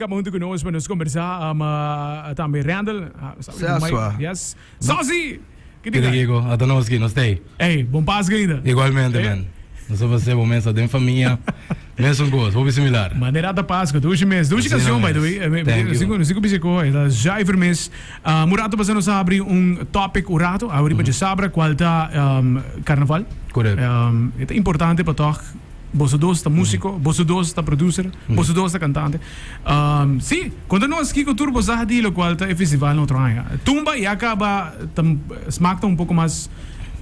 Kaba huntu ku nos pa nos kombersá tambe Randall. Sasua. Yes. Sasi! Ki Kiko kiko? Ata nos ki, nos t'ei. Ey, bon Pasca ainda. Igualmente man. Nos a pas'é bo mesa den famia. Mesun kos, hopi similar. Manera ta Pasca, dushi mes. Dushi kanshon by the way. Thank you. Nos tin ku bisa ku e ta zuiver mes. Un rato pasa nos a habri un topic un rato, awe riba djasabra, kual ta Carnaval. Correcto. E ta importante pa tòg. Boso dos ta músiko, boso dos ta producer, boso dos ta kantante. Sí, konta nos kiko tur bo sa di lokual ta e festival na otro aña. Tumba ya kaba ta smak ta un poko mas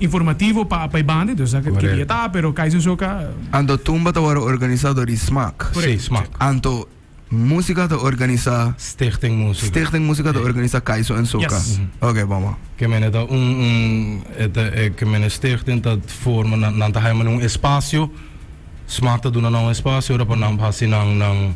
informativo pa pa e banda, dus sa ke dia ta, pero Kaizen Soca. Anto Tumba ta wòrdu organisá dor di Smak. Sí, Smak. Anto Músika ta organisá. Stichting Músika. Stichting Músika ta organisá Kaiso en Soca. Yes. Oké, bon bon. Ke men e ta un un e ta e ke men e stichting ta forma nan nan ta haña manera un espasio Smak ta duna nan un espasio ora pa nan hasi nan nan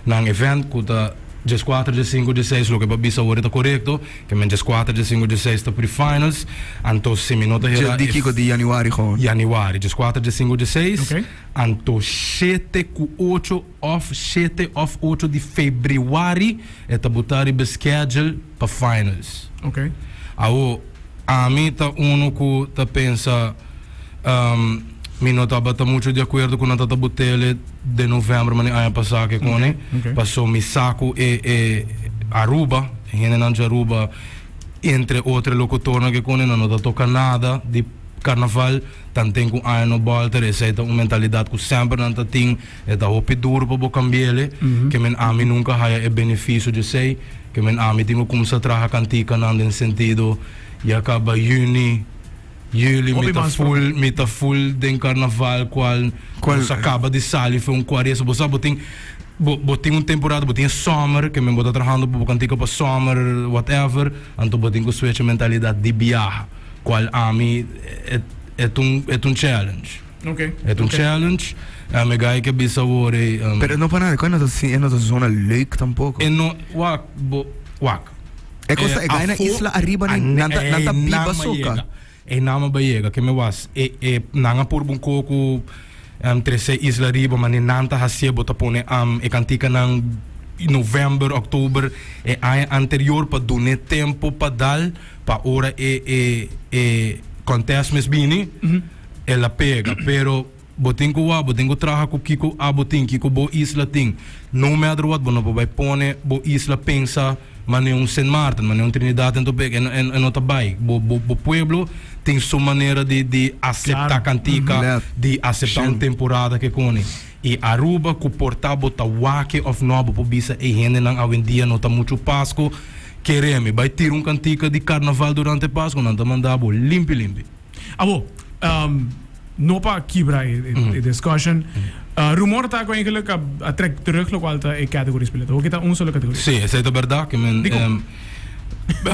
nan event ku ta 14, 15, 16 loke bo a bisa awor e ta korekto ke men 14, 15, 16 ta pre-finals anto si mi no ta hera Di kiko di januari gewoon? Januari 14, 15, 16 Oké. anto shete ku ocho Of shete of ocho di februari e ta buta riba e schedule pa finals. Ok. Awo, ami ta uno ku ta pensa, mi no tabata mucho di akuerdo ku nan ta ta butele den november mane aña pasa ke kone. Ok. Paso mi sa ku e e Aruba, e hendenan di Aruba, entre otro e locutornan ke kone, nan no ta toka nada di carnaval, tanten ku aña no bolter, esei ta un mentalidad ku semper nan ta tin. E ta hopi duro pa bo cambi'ele, ke men ami nunca haya e beneficio djesey, ke men ami tin ku kumsa traha kantikanan den sentido ya kaba juni, juli mi ta full, mi ta full den carnaval cual nos a kaba di sali for un cuaresma, bo sa bo tin bo bo tin un temporada bo tin e summer ke men bo ta trahando pa bo kantika pa summer whatever, anto bo tin ku switch e mentalidad di biaha cual ami e e ta un e ta un challenge. Ok. E ta un Ok. challenge. E guy ke bisa awor ei. Pero no pa nada, e no ta e no ta zona leuk tampoco. E no, wak, bo, wak. E cosa, e guy na afo, isla ariba ni, nan ta, nan ta ei biba nan a soca. yega. Ei nan a bai yega, ke mi was, e, e, nan a purba un koko, trese isla ariba, ma ni nan ta hasie, bo ta pone, e kantikanan november, oktober, e aña anterior pa dun'e tempo pa dal, pa ora e, e, e contest mes bini. El a pega, pero bo tin ku wak, bo tin ku traha ku kiko abo tin, kiko bo isla tin. No matter what, bo no por bai pone bo isla pensa manera un Sint Maarten, manera un Trinidad en Tobago, e e no ta bai. Bo bo bo pueblo tin su manera di di asepta kantika, di asepta un temporada ke koni. I Aruba ku por ta bo ta wak of no, bo por bisa e hendenan awendia no ta muchu Pasco, kere mi bai tira un kantika di karnaval durante Pasco, nan ta manda bo limpi limpi. Abo, no pa kibra e discussion. Rumor ta cu eigenlijk a trek terug locual ta e categories piloto. Hoki ta un solo categoria. Sí, esey ta berdad. Ke men, Dicon?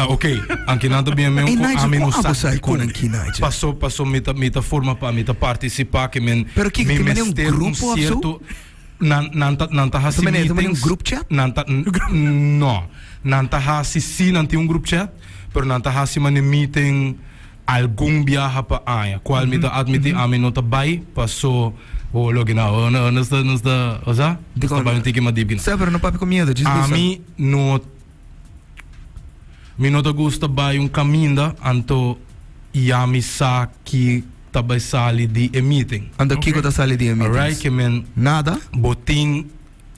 Ok, anke nan ta bien men Ey cu Nigel, ami con no abo sa sa dicon. con anki Nigel? Paso, paso mi ta, mi ta forma pa, mi ta participa ke men, Pero kiko, mi tin manera un mester un grupo of zo? cierto, nan, nan ta, nan ta haci Ta manera, ta manera un meetings. group chat? Nan ta, no. Nan ta haci, sí, nan tin un group chat, pero nan ta haci manera meeting Algun biaha pa aña, cual mi ta admiti ami no ta bay paso bo loke na oh no nos ta nos ta osa nos ta bay un tiki mas diep kina. Sa pero no papia cu miedo djis bisa. Ami no mi no ta gusta bay un caminda anto ya mi sa ki ta bay sali di e meeting. Anto kico ta sali di e meetings? Alright ke men Nada? Bo tin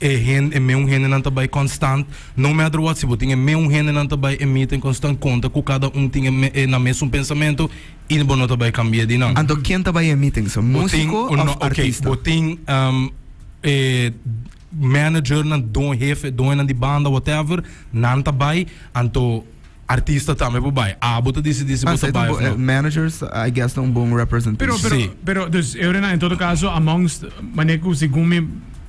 E hende, e meun hendenan ta bai konstant, no matter what, si bo tin e meun hendenan ta bai e meeting konstant, konta ku kada un tin e me, e nan mesun pensamentu i bo no ta bai kambia di nan. Anto ken ta bai e meetings? Bo tin, Músiko no, òf ok, artista? bo tin e managernan, don, hefe, doñonan di banda, whatever, nan ta bai, anto. Artista tambe por bai. Abo ta disidí si bo ta bai of no. Managers, I guess, ta un bon representation. Pero, pero, Sí. pero, dus, Eurena, en todo caso, amongst, manera cu segun mi,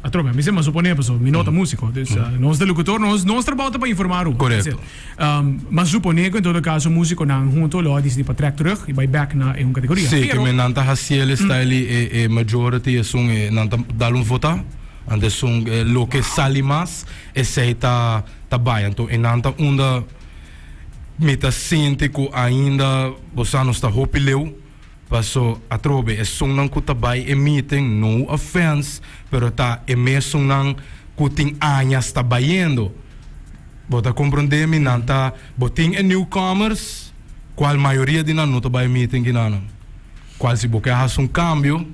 atrobe, mi se supone, paso mi no ta musico, dus, nos ta locutor, nos, nos trabao ta pa informa Aruba. Correcto. That's it. Ma supone cu en todo caso musiconan hunto lo a dicidi pa trek terug y bai back na e un categoria. Sí, Pero, ke men nan ta haci el style y e, e majority esun e nan ta dal un vota, anto esun e loke sali mas, esey ta. ta bai. Anto e nan ta unda mi ta sinti ku ainda bo sa nos ta hopi leu, paso atrobe esunnan ku ta bai e meeting, no offense, pero ta e mesunnan ku tin añas ta bayendo. Bo ta komprondé mi? Nan ta, bo tin e newcomers, kual mayoria di nan no ta bai meeting kinanan. Kual si bo ke hasi un kambio,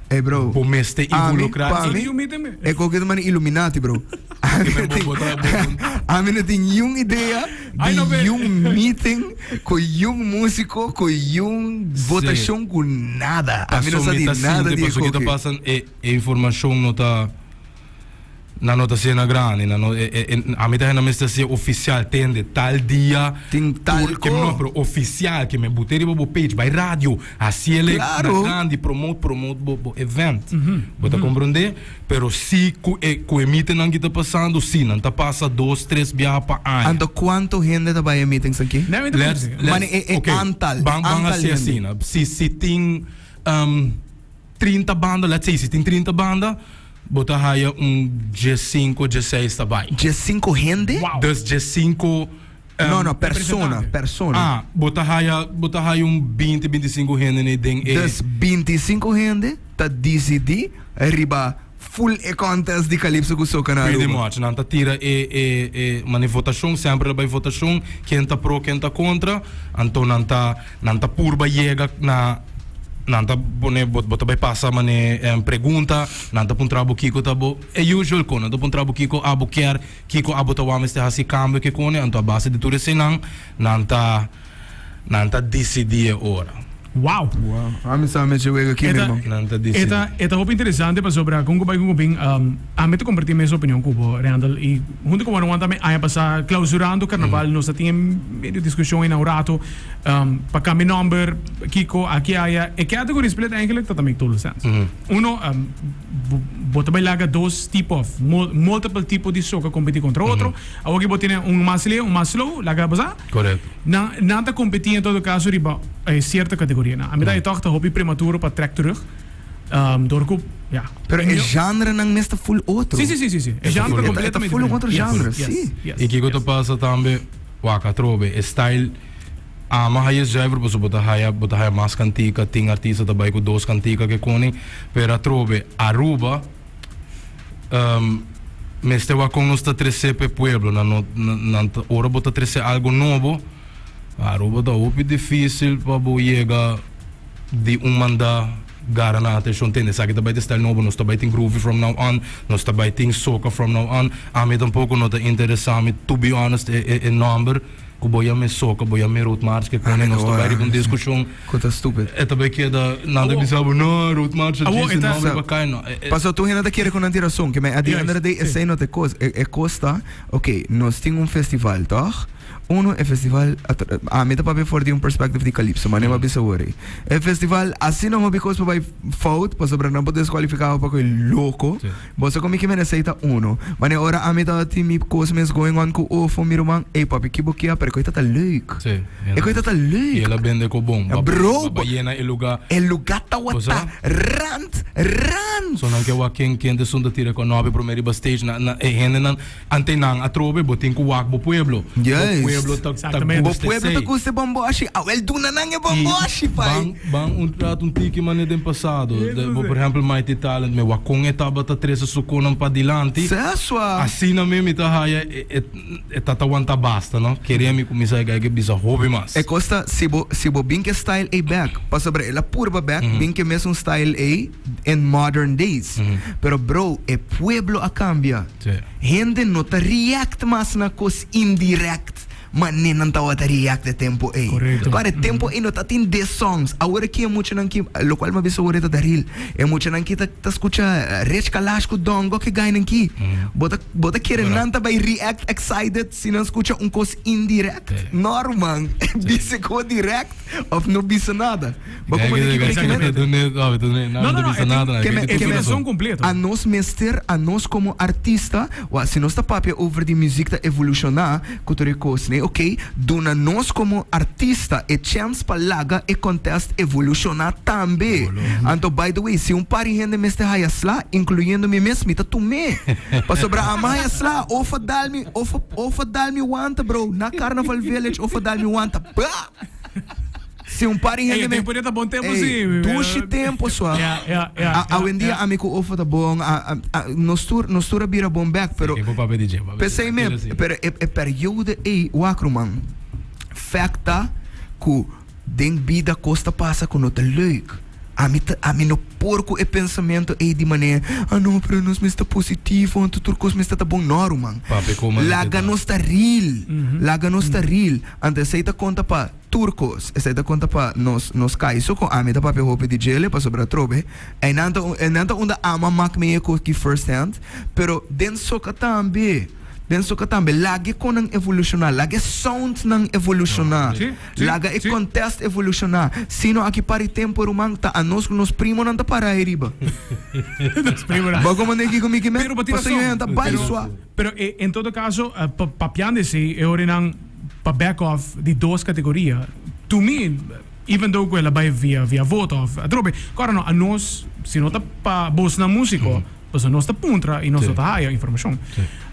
Ey bro, bo mester ami, involukrá pa e. mi, Tin un meeting be? e koke ta manda Illuminati bro. Ami no tin, Bo ta- bo- ami no tin niun idea Ay, di no be. niun meeting ku niun músiko, ku niun votashon, ku nada. Ami no Paso sa mi di ta nada sinti, di e paso ki ta koke. pasa, e, e informashon no ta. Nan no ta siena grandi, nan no, e, e, e, ami ta henda mester sier oficial, tende, tal dia, Tin tal tur, ke no, ko. pero oficial, ke me bute riba bo page, bai radio, hasiele na Claro. grandi, promote, promote bo, bo event. Bo ta comprende? Pero si ku e, ku e meetingnan ki ta pasando, si, nan ta pasa dos, tres biaha pa aña. Anto cuanto hende ta bai e meetings aki? Nee, mi ta Let's, comprende. let's, Mane e- e okay, aantal, ban, ban aantal hasi hende. asina. Si, si tin, 30 banda, let's say, si tin 30 banda, Bo ta haya un djesinku, djeseis ta bai. Djesinku hende? Wow. Dus djesinku. No, no, persona, persona. Ah, bo ta haya, bo ta haya un binti, bintisinku hende nei den e. Dus bintisinku hende ta disidí riba full e contest di Calypso ku Soca na Pretty Aruba. much. Nan ta tira e, e, e, mane votashon, semper ta bai votashon, ken ta pro, ken ta kontra. Anto nan ta, nan ta purba yega na. Nan ta pone bo bo ta bai pasa mane pregunta, nan ta puntra bo kiko ta bo e usual kon, nan ta puntra bo kiko abo kier, kiko abo ta wou mester hasi kambio ke kone, anto a base di tur eseinan nan ta nan ta disidí e ora. Wow! Wow, ami sa mechi wega aki mi herman. Nan ta disidí. E ta e ta hopi interesante pasobra kon ku bai kon ku bin ami ta kompartí mes opinion ku bo Randall i huntu ku Juan Juan tambe aña pasá klausurando karnaval nos ta tin e medio diskushon einan un rato. Pa cambia nomber, kico, aki aya, e category split eigenlijk ta ta make total sense. Uno, bo ta bay laga dos tipo of multiple tipo di soca competi contra otro. Awor ki bo tene un mas leu, un mas slow, laga bo sa. Correcto. Nan, nan ta competi en todo caso riba cierto categorianan. A mi ta e toch ta hopi prematuro pa trek terug. Door cu, ja. Pero e genrenan mes ta full otro. Si, si, si, si, si. E genre ta completamente E ta full un otro genre, si. Y kico ta pasa tambe? Wak atrobe e style ama haya zuiver pasobra bo ta haya bo ta haya mas kantika tin artista ta bai ku dos kantika ke koning pero atrobe Aruba mester wak kon nos ta trese pa e pueblo nan no nan ta ora bo ta trese algo nobo Aruba ta hopi dificil pa bo yega di un manda gara nan atencion tende esaki ta bai ta style nobo nos ta bai tin groovy from now on nos ta bai tin soca from now on ami tampoco no ta interesa mi to be honest e e e nomber cu bo yama e soca bo yama e road march ke pone nos ta bai riba un discusion Cu ta stupid. e ta bai keda nan ta bisa bo no road march a djis e nomber pa cay no e e Paso tur hende ta kere cu nan tin razon ke at the end of the day esey no ta e cos e e cos ta ok nos tin un festival toch Uno, e festival, ami ta papia for di un perspective di Calypso, ma ne bisa awor ei. E festival, asina hopi cos por bai fout, pasobra nan por descualifica bo pa cu e loco. Bo sa con mi kimen esey ta uno. Ma ne ora ami tabatin mi cos mes going on cu ofo, mi ruman, ey papi ki bo kia, pero e coi ta ta leuk. E coi ta ta leuk. Y el a bende cu bon. Bro, Ba yena e lugar. E lugar tawata rand, rand. So nan ke wak ken ken ta esun ta tira cu nobi prome riba stage, na na e hendenan. Ante nan atrobe bo tin ku wak bo pueblo. Bo Juist. pueblo ta ta Exactamente. Bo gusta pueblo ta esei. gusta e bomboshi. Awel duna nan e I bomboshi, pai. ban ban un rato un tiki mane den pasado. De, bo por ehempel Mighty Talent me wak kon e tabata trese su konan padilanti. Sesua. Asina mi mi ta haya e e e ta ta wanta basta no. Kere mi kuminsa e gai ke bisa hopi mas. E kos ta si bo si bo bin ke style ei bek, pasobra el a purba bek bin ke mesun style ei in modern days. Pero bro, e pueblo a cambia. Hende no ta react mas na cos indirect mane nan tawata react e tempo ey. Correcto. Para e tempo ey no ta tin diss songs. Awor aki e muchanan ki, locual mi a bisa awor e ta Darryl, e muchanan ki ta ta scucha Rich Kalash cu Dongo ke guynan ki. Bo ta bo ta kere nan ta bay react excited si nan scucha un cos indirect? No ruman, bisa e direct of no bisa nada. Bo como di ki Exactamente. No, No, no, no, e tin- e tin razon completo. A nos mester, a nos como artista, wa si nos ta papia over di muziek ta evoluciona cu tur e cosnan, ok, duna nos como artista e chance pa laga e contest evoluciona tambe. Anto by the way, si un par di hende mester haya sla, incluyendo mi mes, mi ta tum'é. Pasobra ami haya sla, of a dal mi, of a, of a dal mi wanta bro, na Carnaval Village of a dal mi wanta, pa! Si un par di hende me. Tempo ta bon tempo si. Dushi tempo swa. Ja, ja, ja. Awendia ami ku Ofo ta bon, nos tur nos tur a bira bon bek, pero. Tempo papia di dje, papia. P'esei me, pero e e periode ei wak ruman, fact ta ku den bida kos ta pasa ku no ta leuk. Ami ta ami no por ku e pensamento ei di manera, ah no, pero nos mester ta positivo anto tur kos mester ta bon. No ruman. Papia ku manera Laga nos ta real. Laga nos ta real. Anto esei ta konta pa. Tur kos. Esei ta konta pa nos nos kai so kon ami ta papia hopi di djele pasobra atrobe einan ta einan ta unda ama mak mi e kos ki first hand pero den soka tambe den soka tambe laga e konnan evolushona laga e soundnan evolushona laga e contest evolushona sino aki par di tempo ruman ta anos ku nos primonan ta para ariba bo komo kiko mi kimen pasobra yonan ta bai sua. Pero en todo caso, papiando esey, e ora nan pa back off di dos categoria, to me, even though cu el a bay via via voto of atrobe, cu ora no, anos, si no ta pa bosnan musico, pasobra nos ta puntra y nos no ta haya informacion.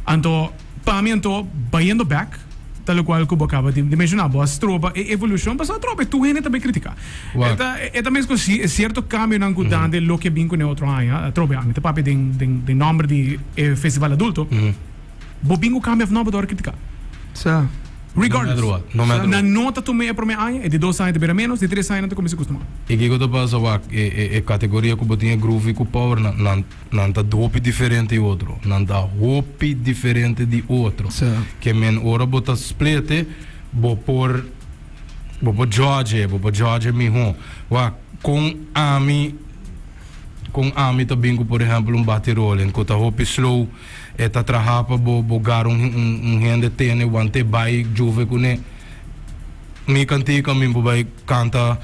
Anto, pa mi anto, bayendo back, ta locual cu bo caba di menciona, bo a stroba e evolucion, pasobra atrobe tur hende ta bay critica. E ta e ta mescos si e cierto cambionan cu Dande lo ke bin cune otro aña, atrobe ami ta papia den den den nomber di e festival adulto, bo bin cu cambio of no bo ta worde critica. Sa. Regardless. No matter what, no matter Nan what. no ta tuma e prome aña, e di dos aña ta bira menos, di tres aña nan ta cuminsa custuma. Y kico ta pasa wak, e e e categoria cu bo tin e groovy cu power nan nan nan ta hopi diferente di otro, nan ta hopi diferente di otro. Sa. Ke men ora bo ta splete bo por. Bo por judge, bo por judge miho. Wak, kon ami, kon ami ta bin ku por ehempel un bati rolling ku ta hopi slow, e ta traha pa bo bo gara un un un hende tene want'é bai juve kuné. Mi kantika mi por bai kanta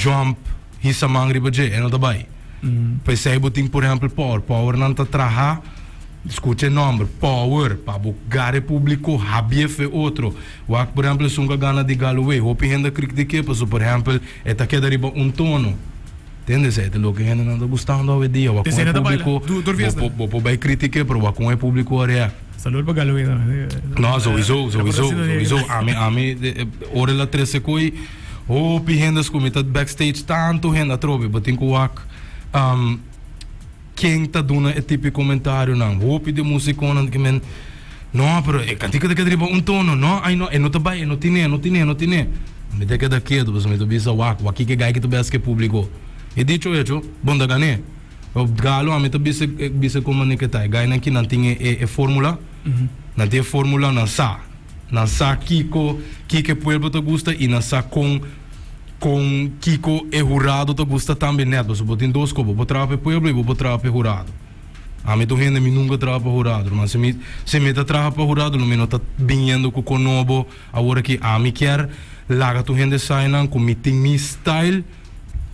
jump hisa man riba dje, e no ta bai. P'esei bo tin por ehempel power, powernan ta traha. Scucha e nomber, Power, pa bo gara e publico, habié fe otro. Wak por ehempel esun cu a gana di Galloway, hopi hende a critiqué pasobra por ehempel e ta keda riba un tono. Tende esei ta loke hendenan ta gustando awe dia, wak con e publico, bo bo por bay critiqué pero wak con e publico a react. Salud pa Galloway tambe. No, sowieso, sowieso, sowieso. Ami, ami, ora el a trece coy, hopi hende a scu, mi ta backstage tanto hende atrobe, bo tin cu wak. Ken ta duna e tipo di comentarionan? Hopi di musiconan ki men, No, pero e cantica ta keda riba un tono. No, ay no, e no ta bay, e no tine, e no tine, e no tine. Mi ta keda ketu, pasobra mi ta bisa, Wak, wak kiko e guy ki ta bes ke publico. E dicho hecho, bon ta gané. Pero Galo, ami ta bisa, bisa con manera ke ta. E guynan ki nan tin e, e, e formula, nan tin e formula, nan sa. Nan sa kiko, kiko e pueblo ta gusta y nan sa con. Con kico e hurado ta gusta tambe net pasobra bo tin dos cos bo por traha pa e pueblo y bo por traha pa e hurado. Ami ta un hende mi nunca traha pa hurado ruman si mi si mi ta traha pa hurado lo mi no ta biniendo cu conobo awor aki ami kier laga tur hende sa nan cu mi tin mi style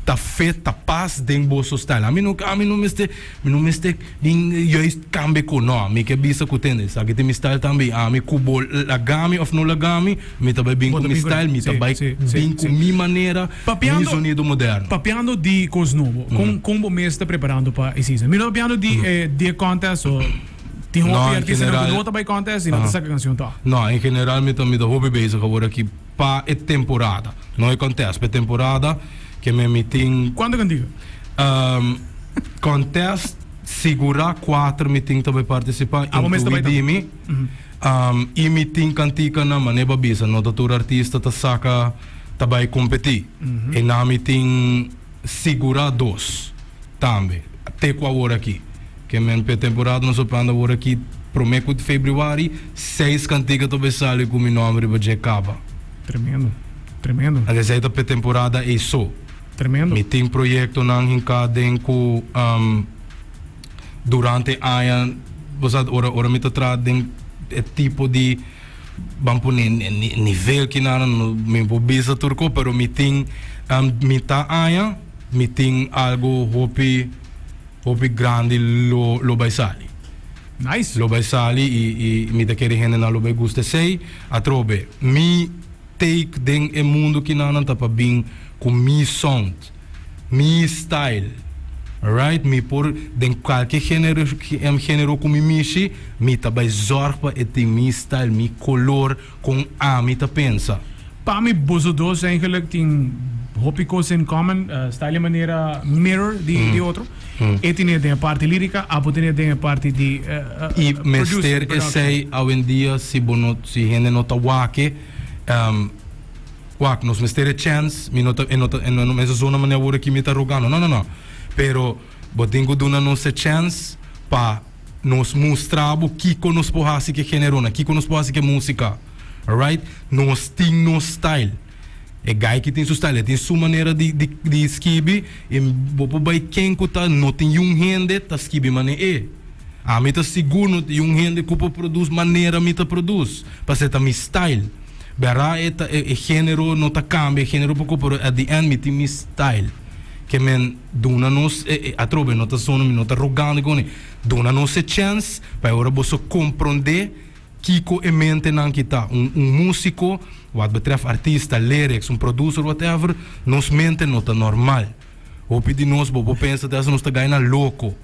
ta fit ta pas den boso style ami no ami no mester mi no mester bin juist cambia cu no mi ke bisa cu tende esaki ta mi style tambe y ami cu bo lagami of no lagami Mi ta bai bin ku mi style, mi ta bai bin ku mi manera, mi zonido moderno. Papiando di kos nobo, kon kon bo mes ta preparando pa e season? Mi no ta papiando di e di e contest o tin hopi artistanan ku no ta bai contest i no ta saka kanshon tòg. No, en general mi ta mi ta hopi bezig awor aki pa e temporada, no e contest, pa e temporada ke mi mi tin. Kuantu kantika? Contest sigurá kuater mi tin ta bai partisipá, inkluí di mi. I mi tin kantikanan, manera bo a bisa, no ta tur artista ta saka ta bai kompetí. E nan mi tin sigurá dos tambe, te ku awor aki. Ke men p'e temporada nos a planta awor aki, promé ku febrüari, seis kantika ta bai sali ku mi nòmber riba dje kaba. Tremendo, tremendo. Anto esei ta p'e temporada ei so. Tremendo. Mi tin proyektonan hinká den ku. Durante aña, bo sa, ora ora mi ta traha den e tipo di, ban pone nivel kina no mi por bisa tur ko, pero mi tin mitá aña mi tin algo hopi hopi grandi lo lo bai sali. Nice. Lo bai sali i i mi ta kere hendenan lo bai gusta esei. Atrobe mi take den e mundu kinanan ta pa bin ku mi sound. Mi style alright mi por den cualke genero genero cu mi mishi mi ta bay zorg pa e tin mi style mi color con ami ta pensa. Pa mi boso dos eigenlijk tin hopi cos in common, style y manera mirror di di otro. E tine den e parti lirica, abo tine den e parti di Y producer, mester production. esey awendia si bo no si hende no ta wak e, wak nos mester e chance, mi no ta e no ta e no mester zona manera awor aki mi ta rogando, no no no, pero bo tin cu duna nos e chance pa nos mustra bo kico nos por haci cu e generonan, kico nos por haci cu e musica. Alright, nos tin nos style. E guy ki tin su style, e tin su manera di di di skibi i bo por bai ken ku ta no tin yun hende ta skibi mane e. Ami ta sigur no tin yun hende ku por produce manera mi ta produce, pasobra e ta mi style. Bera e ta e genero no ta kambia, e genero poko pero at the end mi tin mi style. Ke men duna nos e e atrobe no ta zona mi no ta rogando koni, duna nos e chance pa e ora boso kompronde. Kiko e mentenan ki ta? Un un musico, wat betreft artista, lyrics, un producer, whatever, nos mente no ta normal. Hopi di nos bo por pensa te hasta nos ta gainan loco.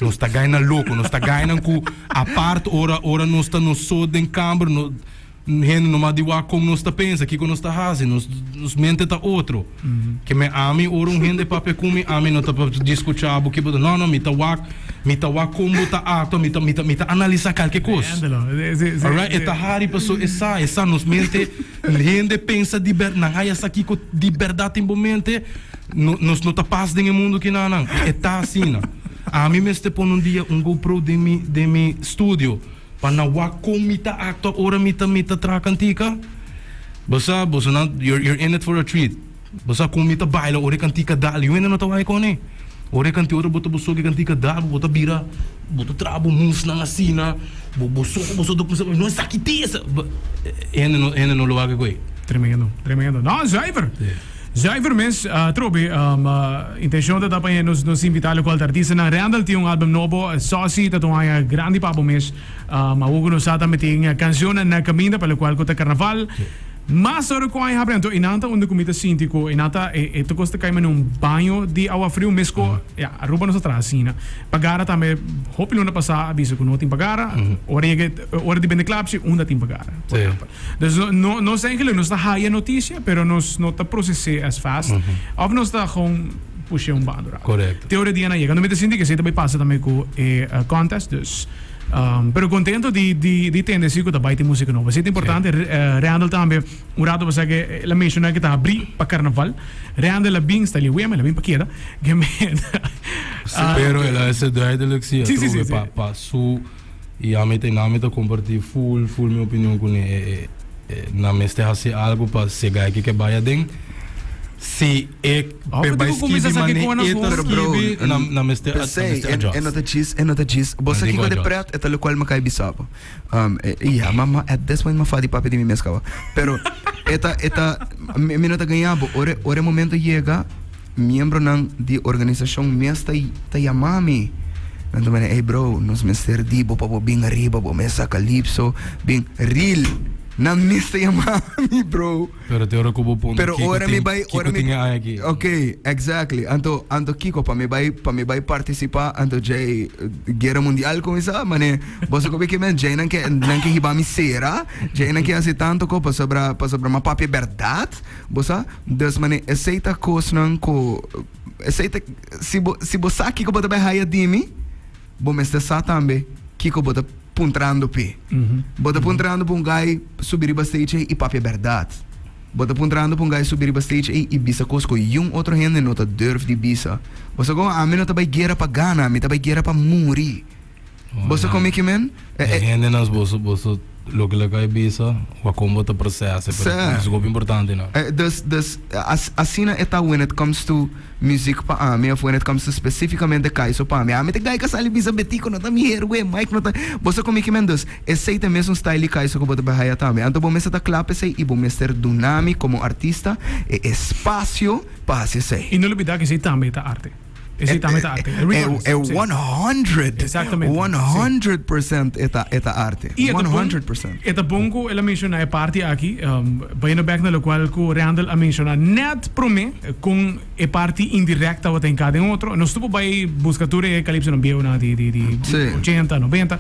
Nos ta gainan loco, nos ta gainan cu apart ora ora nos ta nos so den kamber, no hende no mas di wak con nos ta pensa, kiko nos ta haci, nos nos mente ta otro. Ke men ami ora un hende papia ku mi, ami no ta pa diskuchá bo ke bo ta, no no mi ta wak, mi ta wak kon bo ta aktua, mi ta mi ta mi ta analisá kalke kos. Alright, e ta hari paso e sa, e sa nos mente, hende pensa di ber, nan haya sa kiko di bèrdat den bo mente, no nos no ta pas den e mundu kinanan, e ta asina. Ami mester pone un dia un GoPro den mi den mi studio pa nan wak kon mi ta aktua ora mi ta mi ta traha kantika. Bo sa, boso nan, you're, you're in it for a treat. Bo sa kon mi ta baila ora e kantika dal. Yu hende no ta wak kone. Ora e kanti, ora bo ta bo soke kantika dal, bo ta bira, bo ta traha bo moves-nan asina, bo, bo soko, bo so ta kumsa, no esaki tin esa. Hende no, hende no lo wak koe. Tremendo, tremendo. No, zuiver. Zuiver mes, atrobe, intencion ta ta pa nos, nos invita locual ta artistanan. Randall tin un album nobo, Saucy, ta ta un aña grandi pa bo mes. Awor ku nos sa tambe tin cancionnan na caminda pa locual cu ta carnaval. Mas ora cu aña habri anto einan ta unda cu mi ta sinti cu einan ta e ta cos ta cay mane un baño di awa friu mes cu ya Aruba nos ta traha asina. Pagara tambe hopi luna pasa a bisa cu no tin pagara ora yega ora di bende klapchi unda tin pagara por ehempel. Dus no nos eigenlijk nos ta haya noticia pero nos no ta procese as fast of nos ta gewoon pushe un banda rato. Te ora e dianan yega. No mi ta sinti cu esey ta bay pasa tambe cu e contest dus. Pero contento di di di tende si cu ta bay tin musica nobo. Esey ta importante. Randall tambe un rato pasá ke el a menciona ke ta habri pa carnaval. Randall a bin sta liwema, el a bin pa keda. Pero el a hasi duidelijk si atrobe pa pa su y ami ta ami ta comparti full full mi opinion cune. Nan mester hasi algo pa sega aki ke bay aden. Si e pe bai skibi mane e ta skibi nan mester adjust. E no ta djis, e no ta djis. Bo sa kiko de pret e ta lokual mi kai bisa bo. Ya, ma ma at this point mi a fadi papia di mi mes kaba. Pero e ta e ta mi no ta gaña bo. Ora ora e momento yega miembronan di organisashon mes ta ta yama mi. Nan ta manda, ey bro, nos mester di bo pa bo bin ariba bo mesa calypso bin real. Nan mes ta yama mi bro. Pero te ora ku bo puntra Pero kiko ora mi tin, bai, kiko ora mi tin e aña aki. Ok, exactly. Anto, anto kiko pa mi bai, pa mi bai participa, anto djei guera mundial kuminsá, mane boso ku ke men djei nan ke nan ke hiba mi sera, djei nan ke hasi tanto ko pasobra pasobra m'a papia bèrdat, bo sa? Dus mane esei ta kosnan ku esei ta si bo si bo sa kiko bo ta bai haya di mi, bo mester sa tambe kiko bo ta puntrando p'e. Bo ta puntrando pa un guy subi riba stage ei i papia bèrdat. Bo ta puntrando pa un guy subi riba stage ei i bisa kos ku yun otro hende no ta durf di bisa. Bo sa kon? Ami no ta bai guera pa gana, mi ta bai guera pa muri. Bo sa kon mi ke men? E hendenan boso boso loke lo kai bisa, wak kon bo ta prosesa, pero Sa. es hopi importante nan. Dus dus asina e ta when it comes to Music pa ami of when it comes to specificamente Kaiso pa ami. Ami ta guy ka sali bisa Betico no ta mi herwe, Mike no ta. Bo sa con mi kimen dus esey ta e mesun style di Kaiso cu bo ta bay haya tambe. Anto bo mester ta cla pa esey y bo mester duna mi como artista e espacio pa haci esey. Y no lubida cu esey tambe ta arte. Esey tambe ta arte. E e 100, Exactamente. 100% e ta e ta arte. Y e ta bon, 100%. e ta bon cu el a menciona e parti aki, bayendo bek na locual cu Randall a menciona net prome con e parti indirect tabata hinca den otro. Nos tuvo bay busca tur e calypsonan bieunan di di di Sí. 80, 90.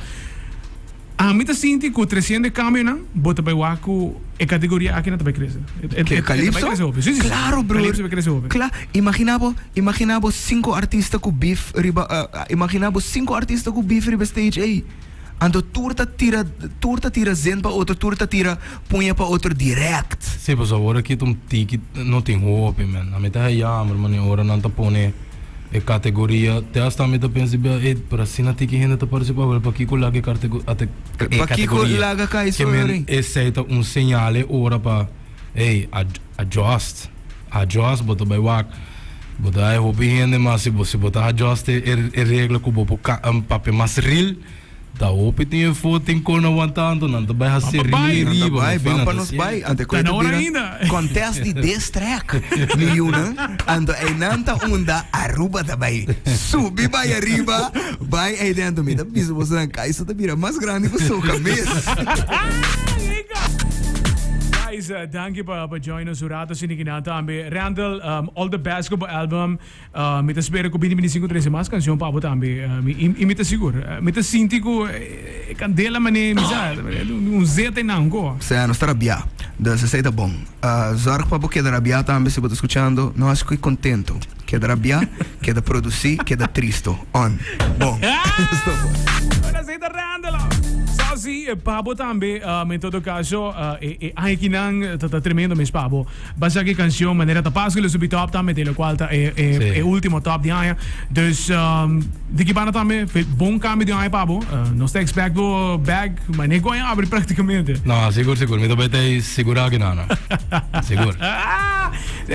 Ami ta sinti ku tresiendo e kambionan, bo ta bai wak ku e kategoria aki nan ta bai krese. E, e, Ke e, e ta bai Calypso? krese hopi. Si, si, si. Claro, broer. Calypso bai krese hopi. Kla, imagina bo, imagina bo sinku artista ku beef riba, uh, imagina bo sinku artista ku beef riba stage ei. Anto tur ta tira, tur ta tira zin pa otro, tur ta tira puña pa otro direct. Si, pasobra awor aki ta un tiki no tin hopi, man. Ami ta haña jammer, man, ora nan ta pone e categoria. Te hasta ami ta pensa bia, ey, pero asina tiki hende ta participa, wel pakiko laga e cartego, ate, e Pakiko categoria? laga kai Ke men, sorry. esey ta un señal e ora pa, ey, ad, adjust, adjust, bo ta bay wak, bo ta hay hopi hende, ma si bo, si bo ta adjust e, e regla ku bo por ka, papia mas real, Ta hopi tin e fotin kon a wanta anto nan ta bai hasi Ban pa bai. ri Nan ta riba bai, no ban fin nan pa ta nos siente. bai. Ante Ta koe na ta ora bira ainda. contest di diss track. Mi yunan, anto einan ta unda Aruba ta bai subi bai ariba, bai eiden. Anto mi ta bisa bosonan Kaiso ta bira mas grandi ku soca mes. Guys, danki pa pa join nos un rato asina kinan tambe. Randall, all the best ku bo album. Mi ta spera ku 2025 trese mas kanshon pa bo tambe. Mi i mi ta sigur. Mi ta sinti ku e kandela manera mi sa un zeta einan ko. Sea, nos ta rabiá. Dus esei ta bon. Zorg pa bo keda rabiá tambe si bo ta skuchando. No hasi ku kontento. Keda rabiá, keda produsí, keda tristo. On. Bon. Ora esei ta Randall. Sa si pa bo tambe. En todo kaso e añakinan ta tremendo mes pa bo. Basa ki cancion manera ta Pascu lo subi top tambe, de locual ta e, e, Sí. e ultimo top di aña. Dus um, di ki banda tambe, fe- bon cambio di aña pa bo. Nos ta expect bo back, maar ne gooi abri practicamente. No, sigur, sigur. Mi ta bay ta sigura ki nana. Sigur. Ah!